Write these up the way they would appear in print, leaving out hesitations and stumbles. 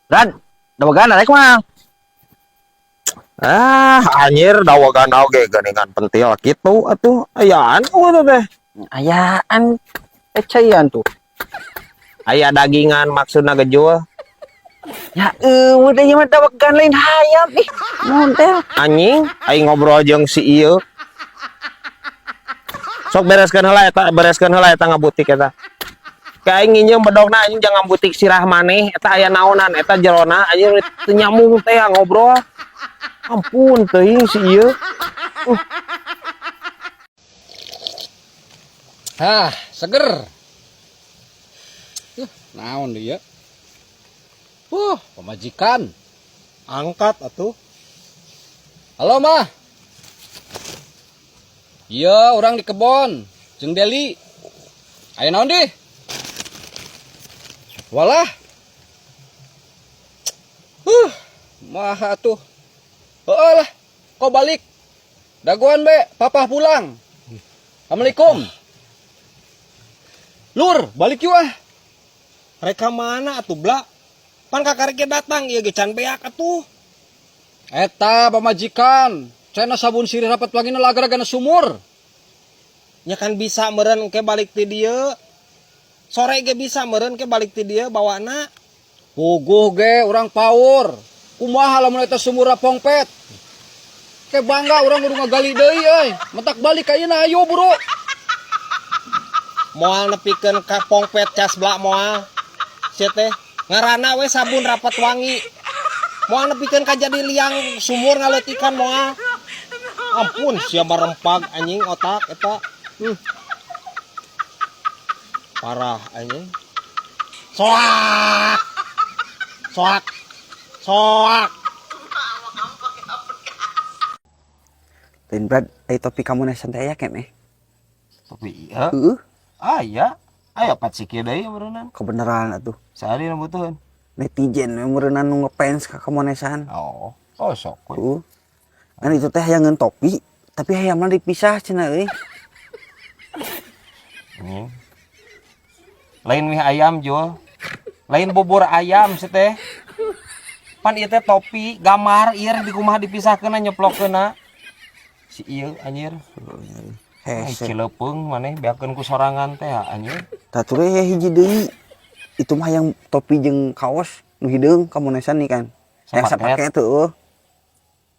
Brad, dawegan arek mah. Ah, anjir, dawegan oge geuningan pentil kitu atuh. Ayaan eueuh teh. Ayaan ecaian tuh. Aya dagingan maksudna gejul. Ya eueuh teh mah dawegan lain hayam ih. Model. Anjing, aing ngobrol jeung si ieu. Sok bereskeun heula eta, bereskeun heula eta ngabutik eta. Ka aing nginjeum bedogna, anjing, jangan butik sirah maneh eta aya naonan eta jerona, anjir, teu nyambung teh ngobrol. Ampun teuing si ieu. Hah, seger. Naon dia? Pamajikan. Angkat atuh. Halo, Mah. Iya, urang di kebon. Jeung Deli. Aya naon di? Walah. Mah atuh. Heeh lah, kok balik? Dagoan be, Papa pulang. Assalamualaikum. Lur, balik yuk ah. Rek ka mana atuh, Bla? Pan kakarek ge datang ieu ge can beak atuh. Eta pamajikan, cenah sabun sirih rapat wangina lagar-gana sumur. Nya kan bisa meureun engke balik ti dieu. Sore ge bisa meureun ke balik ti dieu bawana. Puguh ge urang paur. Kumaha lamun eta sumur pongpet? Ke bangga urang kudu ngagali deui euy. Mentak balik ayeuna, ayo buru. Moal nepikeun ka pongpet cas, Bla, moal. Sia teh ngaranna we sabun rapat wangi. Moal nepikeun ka jadi liang sumur ngaleutikan moal. Ampun sia marempag anjing otak eta. Parah anjing. Soak. Soak. Soak. Lain, Brad, ai topi kamu nih santai aya keneh. Topi ieu? Heeh. Aya. Aya pat siki deui meureunnan. Kebenaran atuh. Saha nu butuheun? Netizen we meureunnan nu ngefans ka kamonesan. Oh, oh sok we. Heeh. Kan itu teh hayangeun topi, tapi hayamna dipisah cenah euy. Anjing. Lain mie ayam, Jul. Lain bubur ayam sih teh. Pan ieu teh topi gambar ieu di kumaha dipisahkeun, nyeplokeunna. Si ieu anjir. Ai Hese. Cilepeung maneh beakeun ku sorangan teh anjir. Tah tuh ya hiji deui. Itu mah yang topi jeung kaos nu hideung kamonesan nih kan. Yang Sapaket. sapaket tuh.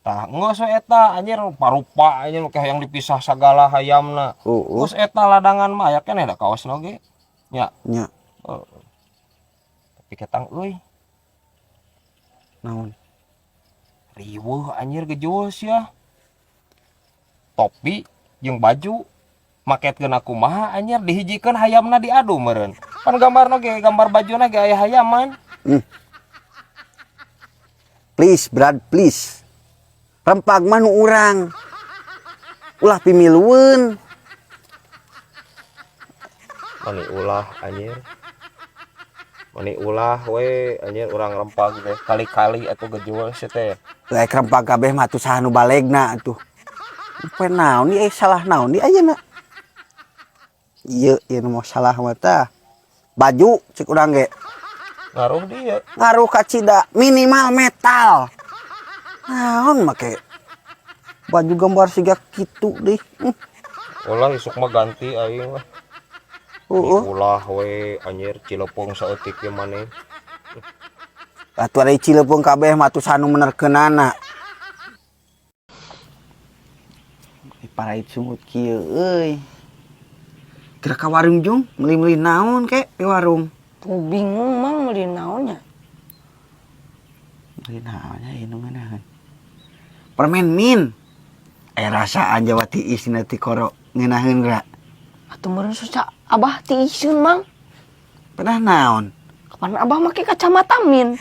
Tah geus we eta anjir, parupa anjir kayak yang dipisah sagala hayamna. Heeh. Geus eta ladangan mah aya keneh da kaosna oge. Nya. Nya. Heeh. Tapi ketang euy. Naon? Riweuh anjir gejul sia. Topi jeung baju maketkeun kumaha anjir, dihijikeun hayamna diadu meureun. Pan gambarna ge gambar bajuna ge aya hayaman. Please, Brad, please. Rempag mah nu urang. Ulah pimilueun. Mani ulah anjir. Mani ulah we anjir, urang rempag teh kali-kali atuh gejul sia teh. Laik rempag kabeh mah atuh saha nu balegna atuh. Poe naon ieu, salah naon di ayeuna? Ieu ieu nu salah mah tah. Baju cek urang ge. Ngaruh dia. Ngaruh kacida minimal metal. Naon make baju gambar siga kitu deh. Ulah, isuk mah ganti aing lah. Heeh. Ulah we anjir, cilepeung saeutik ge maneh. Atuh ari cilepeung kabeh mah atuh saha nu menerkeunana. Parait sungut kieu euy. Gerak ka warung jung, meuli-meuli naon kek di warung. Tuh bingung, Mang, meuli naonnya. Meuli naonnya ieu nu ngeunaheun. Permen min. Aya rasaan Jawa tiis dina tikoro ngeunaheun ra. Atuh meureun susah Abah tiiseun, Mang. Pernah naon? Kapan Abah make kacamata min?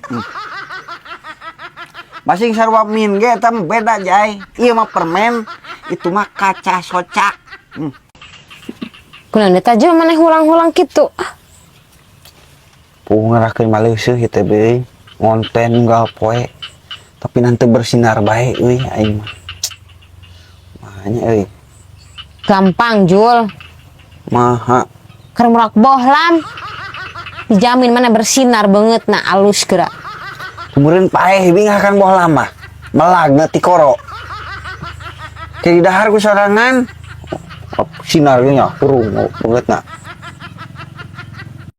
Masing sarua min ge eta mah beda jai. Ieu mah permen, itu mah kaca socak. Kunaon eta jeung maneh hulang-hulang kitu? Ah, Puh ngerakeun maleuseuh ieu teh beuy. Ngonten unggal poe. Tapi nanti bersinar bae euy aing mah. Mahanya euy. Gampang, Jul. Maha. Keur murak bohlam. Dijamin mana bersinar banget na alus geura. Kemudian paeh bingah kan boh lama. Melagna tikoro. Kayak didahar ku sorangan. Oh, sinarnya hurung oh, banget na.